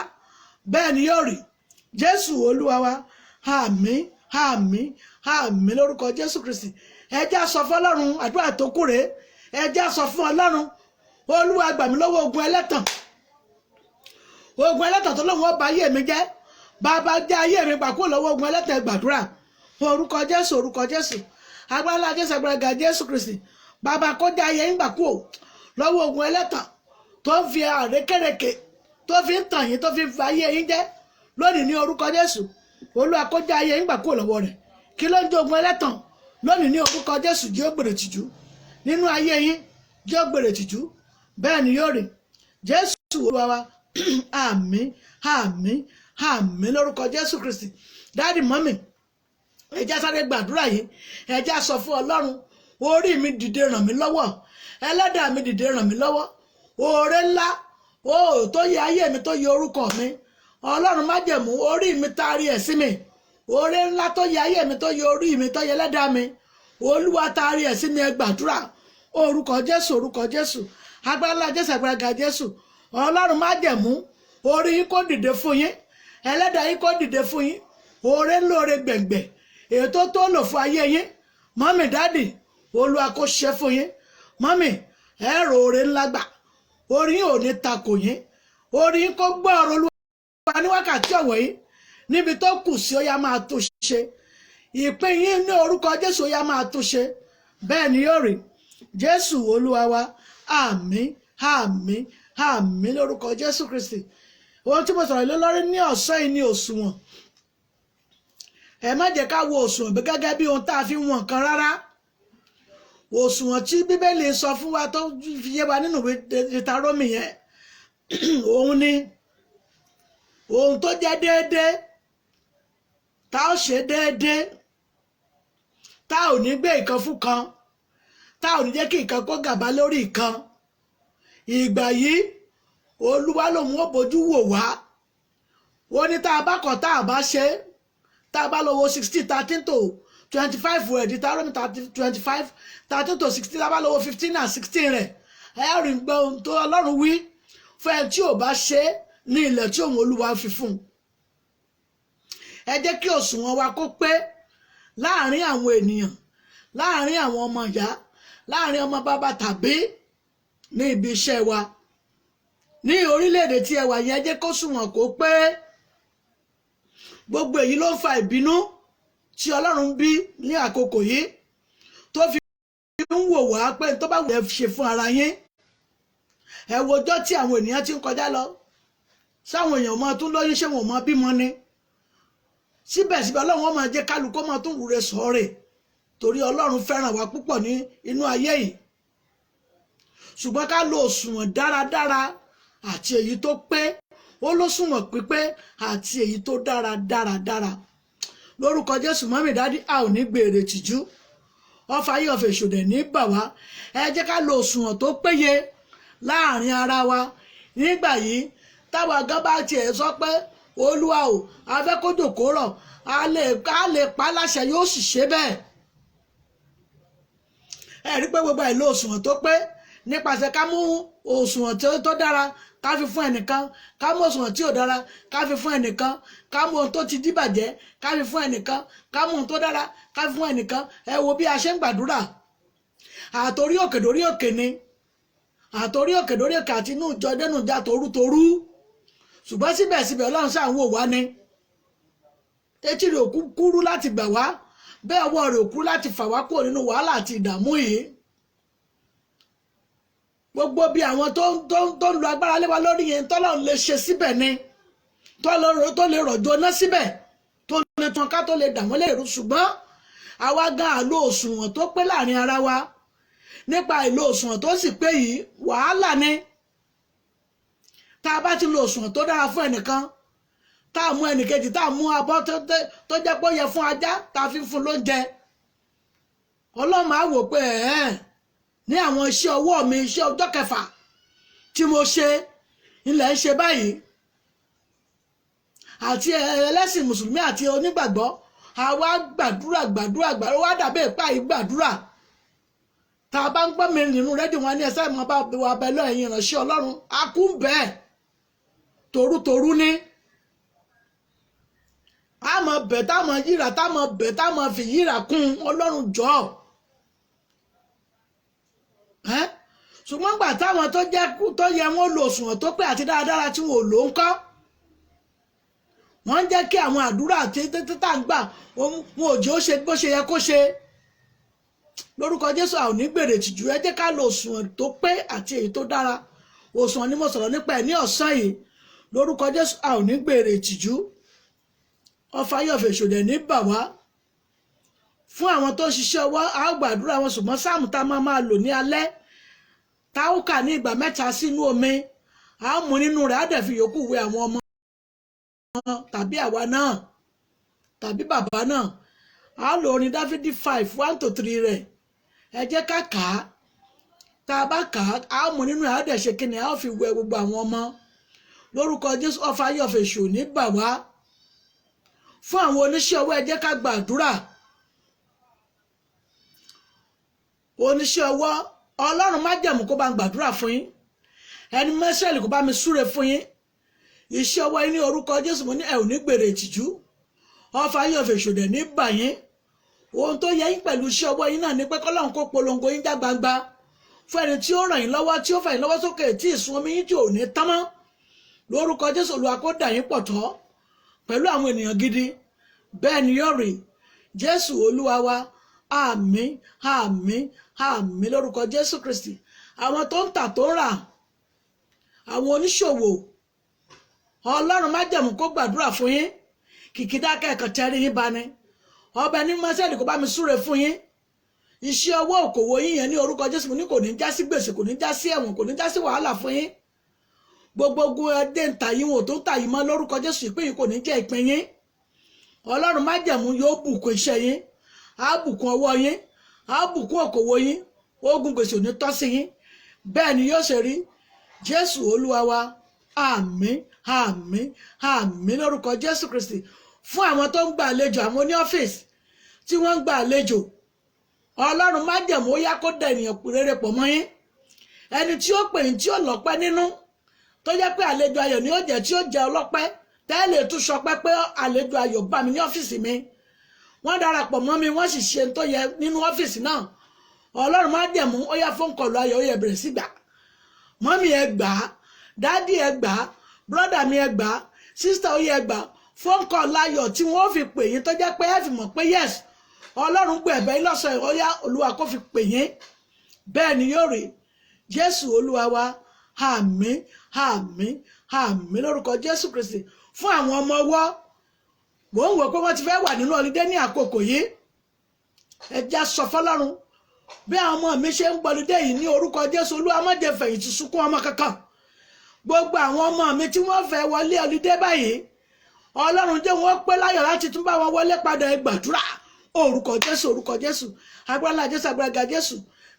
Bẹ́ẹ̀ ni yóò rí. Jésù Olúwa wa. Àmín, àmín, àmín lórúkọ Jésù Kristi. Ẹ jẹ́ á sọ fún Ọlọ́run. Àdúrà tó kù rèé. Ẹ jẹ́ á sọ fún Ọlọ́run. Olúwa, gbà mí lọ́wọ́ ogun ẹlẹ́tàn, ogun ẹlẹ́tàn tó lóun ó bà ayé mi jẹ́. Bàbá, jẹ́ ayé mi gbà kúrò lọ́wọ́ ogun ẹlẹ́tàn. Gbàdúrà. Orúkọ Jésù, orúkọ Jésù, agbára ńlá Jésù, agbára ga Jésù Kristi. Bàbá kó jẹ́ ayé yín gbà kúrò lọ́wọ́ ogun ẹlẹ́tàn tó ń fi àrékèrèkè, tó fi ń tàn yín, tó fi ń fa ayé yín jẹ́ lónìí. Ní orúkọ Jésù, Olúwa kó jẹ́ ayé yín gbà kúrò lọ́wọ́ rẹ̀. Kí ló ń jẹ́ ogun ẹlẹ́tàn? Lónìí ní orúkọ Jésù, jẹ́ ó gbèrè tìjú nínú ayé yín, jẹ́ ó gbèrè tìjú. Bẹ́ẹ̀ ni yóò rí. Jésù Olúwa wa. Àmín, àmín, àmín lórúkọ Jésù Kristi. Daddy, mummy, ẹ jẹ́ sáré gbàdúrà yìí. Ẹ jẹ́ sọ fún Ọlọ́run: orí mi, dìde ràn mí lọ́wọ́. Ẹlẹ́dàá mi, dìde ràn mí lọ́wọ́. Oore ńlá o tó yẹ ayé mi, tó yẹ orúkọ mi, Ọlọ́run májẹ̀mú, orí mi, taari ẹ̀ sí mi. Oore ńlá tó yẹ ayé mi, tó yẹ orí mi, tó yẹ ẹlẹ́dàá mi, Olúwa, taari ẹ̀ sí mi. Ẹ gbàdúrà. Orúkọ Jésù, orúkọ Jésù, agbára ńlá Jésù, agbára ga Jésù. Ọlọ́run májẹ̀mú, orí yín kó dìde fún yín, ẹlẹ́dàá yín kó dìde fún yín. Oore ńlóore gbẹ̀ngbẹ̀ èyí tó lò fún ayé yín, mummy, daddy, Olúwa kó ṣe fún yín. Mummy, ẹ rò oore ńlá gbà. Orí yín ò ní takò yín. Orí yín kó gbọ́ ọ̀rọ̀ Olúwa ní wákàtí ọ̀wọ̀ yìí. Níbi tó kù sí, ó yá, máa tó ṣe. Ìpín yín ní orúkọ Jésù, ó yá, máa tó ṣe. Bẹ́ẹ̀ ni yóò rí. Jésù Olúwa wa. Àmín, àmín, àmín lórúkọ Jésù Kristi. Ohun tí mo sọ̀rọ̀ lé lórí ní ọ̀sán yìí ní òṣùwọ̀n. Ẹ má jẹ́ ká wo òṣùwọ̀n bí gẹ́gẹ́ bí ohun tá a fi wọn nǹkan rárá. Òṣùwọ̀n tí Bíbélì sọ fún wa, tó fi yé wa nínú ìwé Deuteronomy yẹn, òun ni ohun tó jẹ́ déédéé, tá ó ṣe déédéé, tá ò ní gbé ìkan fún kan, tá ò ní jẹ́ kí ìkan kó gàba lórí ìkan. Ìgbà yìí, Olúwa lòun ó bójú wò wá. Ó ní tá a bá kọ̀, tá a bá ṣe, tá a bá lọ wo 16:13 to 25 rẹ̀, Deuteronomy 25:13 to 16, tá a bá lọ wo 15 and 16 rẹ̀, ẹ rí gbọ́ ohun tó Ọlọ́run wí fún ẹ tí ò bá ṣe ní ilẹ̀ tí òun Olúwa fi fún un. Ẹ jẹ́ kí òṣùwọ̀n wa kó pé láàrin àwọn ènìyàn, láàrin àwọn ọmọ ìyá, láàrin ọmọ bàbá, tàbí ní ibi iṣẹ́ wa, ní orílẹ̀-èdè tí ẹ wà yẹn. Jẹ́ kó sùnwọ̀n kó pé. Gbogbo èyí ló ń fa ìbínú tí Ọlọ́run bí ní àkókò yìí, tó fi ń wò wá pé tó bá wù ẹ́ ṣe fún ara yín. Ẹ wo ọjọ́ tí àwọn ènìyàn ti ń kọjá lọ, sáwọn èèyàn máa tún lóyún, ṣé wọn ò máa bímọ ni? Síbẹ̀síbẹ̀, Ọlọ́run ó máa jẹ́ kálukú máa tún wúre sọ̀rẹ̀, torí Ọlọ́run fẹ́ràn wa púpọ̀ ní inú ayé yìí. Ṣùgbọ́n ká lo òṣùwọ̀n dáradára àti èyí tó pé. Ó lóṣùwọ̀n pípé àti èyí tó dára dáradára. Lórúkọ Jésù, mummy, daddy, a ò ní gbèrè tìjú. Ọfà yìí, ọ̀fẹ́ ìṣòdẹ̀ ní bà wá. Ẹ jẹ́ ká lo òṣùwọ̀n tó péye láàrin ara wa nígbà yìí. Táwa gan bá tiẹ̀ sọ pé, "Olúwa o, a fẹ́ kó jòkó rọ̀," a lè pa á láṣẹ, yóò sì ṣe bẹ́ẹ̀. Ẹ rí pé gbogbo àìlò òṣùwọ̀n tó pé, nípasẹ̀ ká mú òṣùwọ̀n tó dára ká fi fún ẹnìkan, ká mú òṣùwọ̀n tí ò dára ká fi fún ẹnìkan, ká mú ohun tó ti díbàjẹ́ ká fi fún ẹnìkan, ká mú ohun tó dára ká fi fún ẹnìkan. Ẹ wo bí a ṣe ń gbàdúrà, àtòrí òkè dórí òkè ni, àtòrí òkè dórí òkè, àti inú ìjọ dénú ìjà, torútorú. Ṣùgbọ́n síbẹ̀síbẹ̀, Ọlọ́run ṣáà ń wò wá ni. Etí rẹ̀ òkú kúrú láti gbà wá, bẹ́ẹ̀ ọwọ́ rẹ̀ òkú láti fà wá kúrò nínú wàhálà àti ìdààmú yìí. Gbogbo bí àwọn tó ń lo agbára lé wa lórí yẹn, tọ́lọ́run lè ṣe síbẹ̀ ni, tó lè rọ̀jò ná síbẹ̀, tó lè tàn ká, tó lè dà wọ́n lérú. Ṣùgbọ́n àwa gan àlò òṣùwọ̀n tó pé láàrin ara wa. Nípa ìlò òṣùwọ̀n tó sì pé yìí, wàhálà ni. Tá a bá ti lo òṣùwọ̀n tó dára fún ẹnìkan, tá a mú ẹnìkejì, tá a mú abọ́ tó jẹ́ pé ó yẹ fún ajá, tá a fi ń fún lóúnjẹ, Ọlọ́run máa wò pé ẹ̀ẹ́n ní àwọn iṣẹ́ ọwọ́ mi, iṣẹ́ ọjọ́ kẹfà tí mo ṣe ilẹ̀ ń ṣe báyìí. Àti ẹlẹ́sìn mùsùlùmí àti onígbàgbọ́, àwa gbàdúrà, gbàdúrà, gbàdúrà, wá dàbí ìpá yìí gbàdúrà. Tá a bá ń gbọ́ mi nínú rédíò wọn ní ẹsẹ̀ mọ́ bá wa bẹ lọ, ẹ̀yin ìránṣẹ́ Ọlọ́run, a kú bẹ́ẹ̀ torútorú ní a mọ̀ bẹ̀, tá a mọ̀ yíra, tá a mọ̀ bẹ̀, tá a mọ̀ fi yíra kún Ọlọ́run jọ̀ọ́ ẹ́. Ṣùgbọ́n gbà táwọn tó jẹ́ tó yẹ wọ́n lo òṣùwọ̀n tó pé àti dáradára tí wọn ò lò ń kọ́, wọ́n ń jẹ́ kí àwọn àdúrà tí tá ń gbà, wọn ò jẹ́ ó ṣe bó ṣe yẹ kó ṣe. Lórúkọ Jésù, a ò ní gbèrè tìjú. Ẹ jẹ́ ká lo òṣùwọ̀n tó pé àti èyí tó dára. Òṣùwọ̀n ni mo sọ̀rọ̀ nípa ẹ̀ ní ọ̀sán yìí. Lórúkọ Jésù, a ò ní gbèrè tìjú. Ọfà yọ̀fẹ̀ ìṣòdẹ̀ ní bà wá. Fún àwọn tó ń ṣiṣẹ́ ọwọ́, a ó gbàdúrà wọn, ṣùgbọ́n sáàmù tá a máa máa lò ní alẹ́, tá ó kà ní ìgbà 3 sínú omi, a ó mú nínú rẹ̀, á dẹ̀ fi yòókù wẹ àwọn ọmọ tàbí àwa náà tàbí bàbá náà. A ó lo orin Dáfídì 5:1-3 rẹ̀. Ẹ jẹ́ ká kà á. Tá a bá kà á, a ó mú nínú rẹ̀, á dẹ̀ ṣe kíni, a ó fi wẹ gbogbo àwọn ọmọ. Lórúkọ Jésù, ọfà ayé ọ̀fẹ́ èṣù ní bà wá. Fún àwọn oníṣẹ́ ọwọ́, ẹ jẹ́ ká gbàdúrà. Oníṣẹ́ ọwọ́, Ọlọ́run májẹ̀mú kó bá ń gbàdúrà fún yín, ẹni mẹ́sẹ̀lì kó bá mi súre fún yín. Iṣẹ́ ọwọ́ yín ní orúkọ Jésù, mo ní ẹ ò ní gbèrè ìtìjú, ọfà ayé ọ̀fẹ́ èṣù dẹ̀ ní bà yín. Ohun tó yẹ yín pẹ̀lú iṣẹ́ ọwọ́ yín náà ni pé kọ́lọ́run kó polongo yín já gbangba fún ẹni tí ó ràn yín lọ́wọ́, tí ó fà yín lọ́wọ́ sókè, tí ìsun omi yín tí ò ní tán mọ́. Lórúkọ Jésù, Olúwa kó dà yín pọ̀ tọ́ pẹ̀lú àwọn ènìyàn gidi. Bẹ́ẹ̀ ni yóò rí. Jésù Olúwa wa, àmín, àmín, àmín lórúkọ Jésù Kristi. Àwọn tó ń tà tó ń rà, àwọn oníṣòwò, Ọlọ́run májẹ̀mú kó gbàdúrà fún yín. Kìkìdá kẹ̀kẹ́ tẹ́rí yín bá ní ọbẹ̀ ní mọ́sẹ́lì kó bá mi súre fún yín. Iṣẹ́ ọwọ́ òkòwò yín yẹn ní orúkọ Jésù ní kò ní já sí gbèsè, kò ní já sí ẹ̀wọ̀n, kò ní já sí wàhálà fún yín. Gbogbo ogun ẹdẹ ń tà yín, wọn ò tó ń tà yín mọ́ lórúkọ Jésù. Ìpín yìí kò ní jẹ́ ìpín yín. Ọlọ́run májẹ̀mú yóò bùkún iṣẹ́ yín, á bùkún ọwọ́ yín, á bùkún òkòwò yín. Ogun gbèsè ò ní tọ́ sí yín. Bẹ́ẹ̀ ni yóò ṣe rí. Jésù Olúwa wa, àmín, àmín, àmín lórúkọ Jésù Kristi. Fún àwọn tó ń gba àlejò, àwọn oní ọ́fíìsì tí wọ́n ń gba àlejò, Ọlọ́run májẹ̀mú ó yá kó da ènìyàn rere pọ̀ mọ́ yín. Ẹni tí ó pè yín tí ó lọ́pẹ́ nínú, tó jẹ́ pé àlejò ayọ̀ ni ó jẹ́, tí ó jẹ́ ọlọ́pẹ́, tẹ́lẹ̀ tún sọpẹ́ pé àlejò ayọ̀ bá mi ní ọ́fíìsì mi, wọ́n darapọ̀ mọ́ mi, wọ́n sì ṣe tó yẹ nínú ọ́fíìsì náà. Ọlọ́run májẹ̀mú ó yá fún kọlù ayọ̀, ó yẹ bẹ̀rẹ̀ sí gbà. Mọ́mí ẹ gbà á, dádì ẹ gbà á, brọ́dà mi ẹ gbà á, sísítà ó yẹ gbà á. Fún kọlù ayọ̀ tí wọ́n fi pè yín tó jẹ́ pé ẹ fi mọ̀ pé yes, Ọlọ́run gbọ́ ẹ̀bẹ̀ yín lọ́sàn-án, ó yá Olúwa kó fi pè yín. Bẹ́ẹ̀ ni yóò rí. Jésù Olúwa wa, àmín, àmín, àmín lórúkọ Jésù Kristi. Fún àwọn ọmọ ọwọ́, mò ń wò pé wọ́n ti fẹ́ wà nínú ọlídé ní àkókò yìí. Ẹ já sọ fọlọ́run bí àwọn ọmọ mi ṣe ń gbọlídé yìí ní orúkọ Jésù, Olúwa má jẹ́ fẹ̀yìntì sunkún ọmọ kankan. Gbogbo àwọn ọmọ mi tí wọ́n fẹ́ wọlé ọlídé báyìí, Ọlọ́run jẹ́ wọ́n pẹ́ láyọ̀ láti tún bá wọn wọlé padà. Ẹ gbàdúrà. Orúkọ Jésù, orúkọ Jésù, agbára Jésù, agbára Jésù.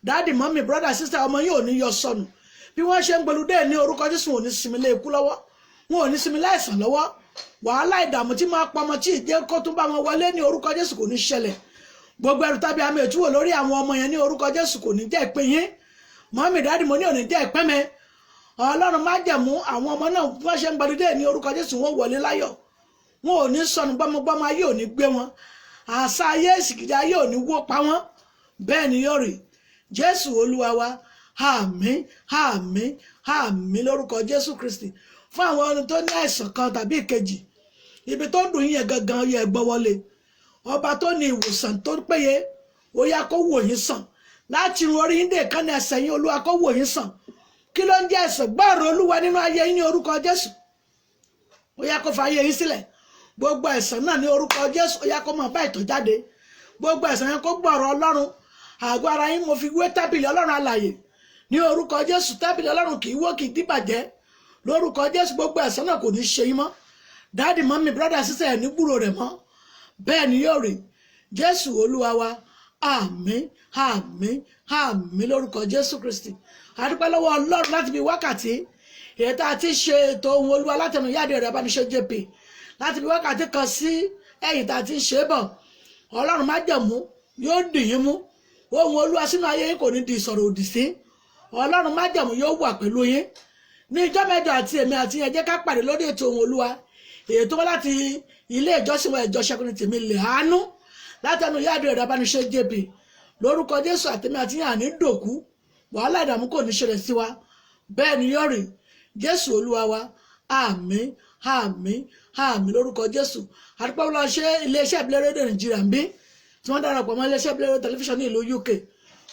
Dáàdì, mọ́mì, brọ́dà, sísá, ọmọ yìí ò ní yọ sọnù. Bí wọ́n ṣe ń gbọlúdé ní orúkọ Jésù, wọn ò ní sinmi lé ikú lọ́wọ́, wọn ò ní sinmi láìsàn lọ́wọ́. Wàhálà ìdààmú tí máa pọmọ tí ìjẹ́ kó tún bá wọn wọlé ní orúkọ Jésù kò ní ṣẹlẹ̀. Gbogbo ẹrù tàbí àmì ètúwò lórí àwọn ọmọ yẹn ní orúkọ Jésù kò ní jẹ́ ìpín yín. Mọ́mì, dáàdì, mo ní ò ní jẹ́ ìpín mi. Ọlọ́run májẹ̀mú, àwọn ọmọ náà bí wọ́n ṣe ń gbọlúdé ní orúkọ Jésù, wọn wọlé láyọ̀, wọn ò ní sọnù, gbọmọgbọmọ ayé ò ní gbé wọn, àṣà ayé ìsìkìjà ayé ò ní wó pa wọn. Bẹ́ẹ̀ ni yóò rí. Jésù Olúwa wa, àmín, àmín, àmín lórúkọ Jésù Kristi. Fún àwọn ẹni tó ní àìsàn kan tàbí ìkejì, ibi tó ń dùn yín gangan yẹ gbọ́ wọlé. Ọba tó ní ìwòsàn tó péye, ó yá kó wò yín sàn láti irun orí yín dé ìkànnì ẹsẹ̀ yín. Olúwa kó wò yín sàn. Kí ló ń jẹ́ ẹ̀sán? Gbọ́rọ̀ Olúwa nínú ayé yín ní orúkọ Jésù, ó yá kó fa ayé yín sílẹ̀. Gbogbo ẹ̀sán náà ní orúkọ Jésù, ó yá kó máa bá ìtọ́ jáde. Gbogbo ẹ̀sán yẹn kó gbọ́rọ̀ Ọlọ́run. Àgọ́ ara yín mo fi wé tábìlì Ọlọ́run alààyè ní orúkọ Jésù. Tábìlì Ọlọ́run kì í wó, kì í dìbàjẹ́ lórúkọ Jésù. Gbogbo ẹ̀sán náà kò ní ṣe yín mọ́. Dáàdì, mọ́mí, brọ́dà, sísẹ̀ ẹ̀ ní gbúrò rẹ̀ mọ́. Bẹ́ẹ̀ ni yóò rí. Jésù Olúwa wa, àmín, àmín, àmín lórúkọ Jésù Kristi. A dúpẹ́ lọ́wọ́ Ọlọ́run láti bí wákàtí èyí tá a ti ṣe ètò ohun Olúwa látẹnu yáde rẹ̀ Abániṣe JP, láti bí wákàtí kan sí ẹ̀yìn tá a ti ń ṣe é bọ̀. Ọlọ́run májẹ̀mú yóò dì yín mú. Ohun Olúwa sínú ayé yín kò ní di ìsọ̀rọ̀ òdì sí. Ọlọ́run májẹ̀mú yóò wà pẹ̀lú yín ní ìjọ́ mẹ́jọ àti èmi àti yẹn. Jẹ́ ká pàdé lórí ètò ohun Olúwa èyí tó wá láti ilé ìjọsìn wa, ìjọ Ṣẹ́gun Tèmi Lè Àánú, látẹnu yáde rẹ̀ Abániṣe JP. Lórúkọ Jésù, àtẹ̀mí àti yẹn àní dòkú, wàhálà ìdààmú kò ní ṣẹlẹ̀ sí wa. Bẹ́ẹ̀ ni yóò rí. Jésù Olúwa wa, àmín, àmín, àmín lórúkọ Jésù. Àdúpẹ́ lọ ṣe iléeṣẹ́ ìbílẹ̀ rédíò Nàìjíríà ń bí tí wọ́n darapọ̀ mọ́ iléeṣẹ́ ìbílẹ̀ rédíò tẹlifíṣàn ní ìlú UK.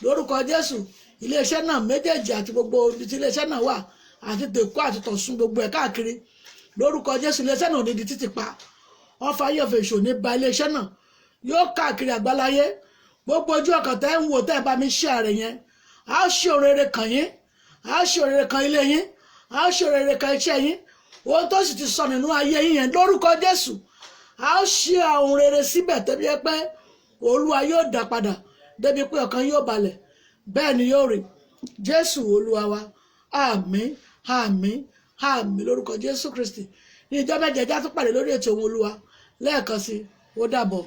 Lórúkọ Jésù, iléeṣẹ́ náà méjèèjì àti gbogbo ibi tí iléeṣẹ́ náà wà àti tèkó àti tọ̀sùn gbogbo ẹ̀ káàkiri, lórúkọ Jésù, iléeṣẹ́ náà ò ní di títì pa. Ọfà ayé ọ̀fẹ́ ìṣò ní ba iléeṣẹ́ náà, yóò káàkiri àgbáláyé. Gbogbo ojú ọkàn tẹ́ ń wò, tẹ́ ẹ bá mi ṣe àrẹ yẹn, a ó ṣe òrèrè kàn yín, a ó ṣe òrèrè kan ilé yín, a ó ṣe òrèrè kan iṣẹ́ yín. Ohun tó sì ti sọ nínú ayé yín yẹn, lórúkọ Jésù, a ó ṣe ohun rere síbẹ̀ tẹ́bí ẹ pé Olúwa yóò dá padà débi pé ọkàn yóò balẹ̀. Bẹ́ẹ̀ ni yóò rí. Jésù Olúwa wa. Àmín, àmín, àmín lórúkọ Jésù Kristi. Ní ìjọ mẹ́jọ, ẹjá tó pàdé lórí ètò Ohùn Olúwa lẹ́ẹ̀kan sí. Ó dàbọ̀.